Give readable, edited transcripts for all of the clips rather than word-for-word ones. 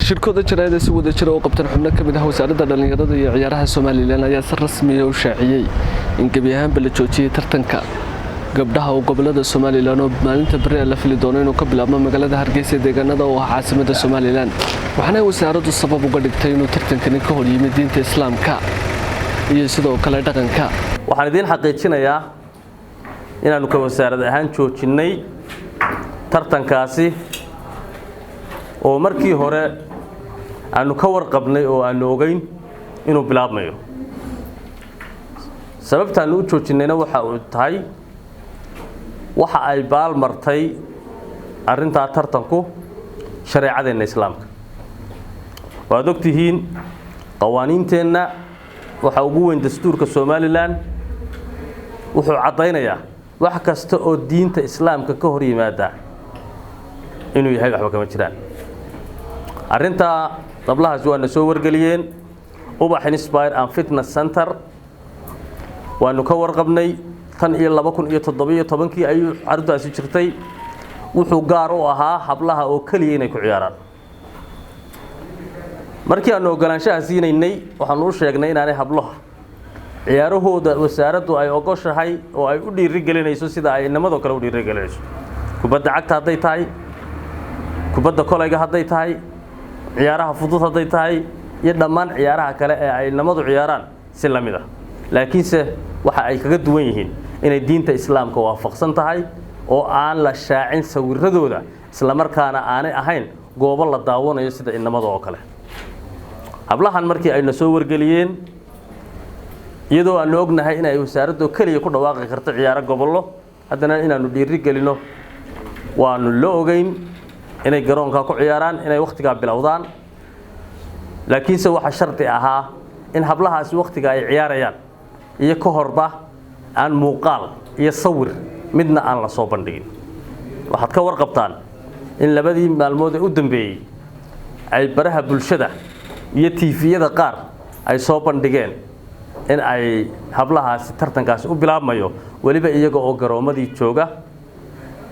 Shirkooda jaraa'id si wada jira u qabteen xubno ka mid ah wasaaradda dhallinyarada iyo ciyaaraha Somaliland ayaa si rasmiya u shaaciyey in gebi ahaanba la joojiyey tartanka gabdhaha oo gobolada Somaliland oo maalinta beri la fili doono inuu ka bilaabmo magaalada Hargeysa ee deegaanada oo ah caasimada Somaliland. Waxaana wasaaraddu sabab uga dhigtay inuu tartankani ka hor yimid diinta Islaamka iyo sidoo kale dhaqanka. Waxaan idiin xaqiijinayaa inaannu ka wasaarad ahaan joojinnay tartankaasi oo markii hore aanu ka warqabnay oo aanu ogeyn inuu bilaabmayo. Sababtaannu u joojinnayna waxa uu tahay waxa ay baal martay arrintaa tartanku shareecadeenna Islaamka. Waad og tihiin, qawaaniinteenna waxa ugu weyn dastuurka Somaliland. Wuxuu caddaynayaa wax kasta oo diinta Islaamka ka hor yimaada inuu yahay waxba kama jiraan. Arrintaa dablahaasi waana soo wargeliyeen, Ubax Inspire and Fitness Center. Waanu ka warqabnay tan iyo 2017-kii ayuu xaruntaasi jirtay. Wuxuu gaar u ahaa hablaha oo keliya inay ku ciyaaraan. Markii aanu ogolaanshaha siinaynay, waxaanu u sheegnay inaanay hablaha ciyaarahooda wasaaraddu ay ogoshahay oo ay u dhiiri gelinayso sida ay inamadoo kale u dhiirigelinayso, kubadda cagta hadday tahay, kubadda kolayga hadday tahay, ciyaaraha fudud hadday tahay iyo dhammaan ciyaaraha kale ee ay inamadu ciyaaraan si la mid ah. Laakiinse waxa ay kaga duwan yihiin inay diinta Islaamka waafaqsan tahay oo aan la shaacin sawiradooda, islamarkaana aanay ahayn goobo la daawanayo sida inamada oo kale. Hablahan markii ayna soo wargeliyeen, iyadoo aanu ognahay inay wasaaraddu keliya ku dhawaaqi karto ciyaaro gobollo, haddana inaanu dhiiri gelino waanu la ogeyn inay garoonka ku ciyaaraan, inay wakhtigaa bilowdaan. Laakiinse waxaa shardi ahaa in hablahaasi wakhtiga ay ciyaarayaan iyo ka horba aan muuqaal iyo sawir midna aan la soo bandhigin. Waxaad ka warqabtaan in labadii maalmood ee u dambeeyey ay baraha bulshada iyo TV-yada qaar ay soo bandhigeen in ay hablahaasi tartankaasi u bilaabmayo, weliba iyaga oo garoomadii jooga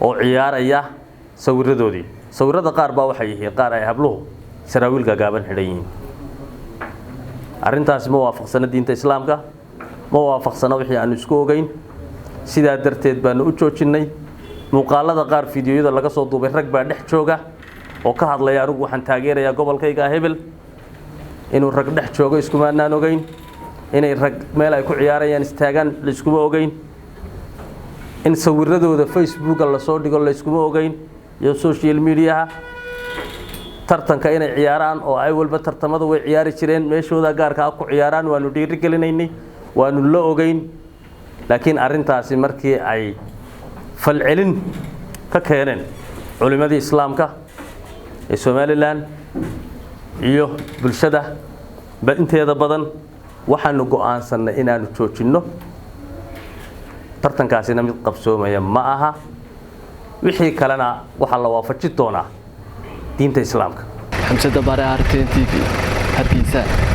oo ciyaaraya sawiradoodii. Sawirada qaar baa waxay yihiin qaar ay habluhu saraawiil gaagaaban xidhan yihiin. Arrintaasi ma waafaqsano diinta Islaamka, ma waafaqsano wixii aanu isku ogeyn. Sidaa darteed baanu u joojinnay. Muuqaalada qaar, fiidiyoyada laga soo duubay, rag baa dhex jooga oo ka hadlaya: "Anigu waxaan taageerayaa gobolkayga hebel." Inuu rag dhex joogo iskumaanaan ogeyn. Inay rag meel ay ku ciyaarayaan istaagaan layskuma ogeyn. In sawiradooda Facebooka lasoo dhigo layskuma ogeyn iyo social mediaha. Tartanka inay ciyaaraan oo ay walba tartamada way ciyaari jireen, meeshooda gaarka ah ku ciyaaraan, waanu dhiiri gelinaynay, waanu la ogeyn. Laakiin arrintaasi markii ay falcelin ka keeneen culimmadii Islaamka ee Somaliland iyo bulshada inteeda badan, waxaanu go'aansannay inaanu joojinno tartankaasina. Mid qabsoomaya ma aha. Wixii kalena waxaa la waafajin doonaa diinta Islaamka. Xamse Dabaare, RTN TV, Hargeysa.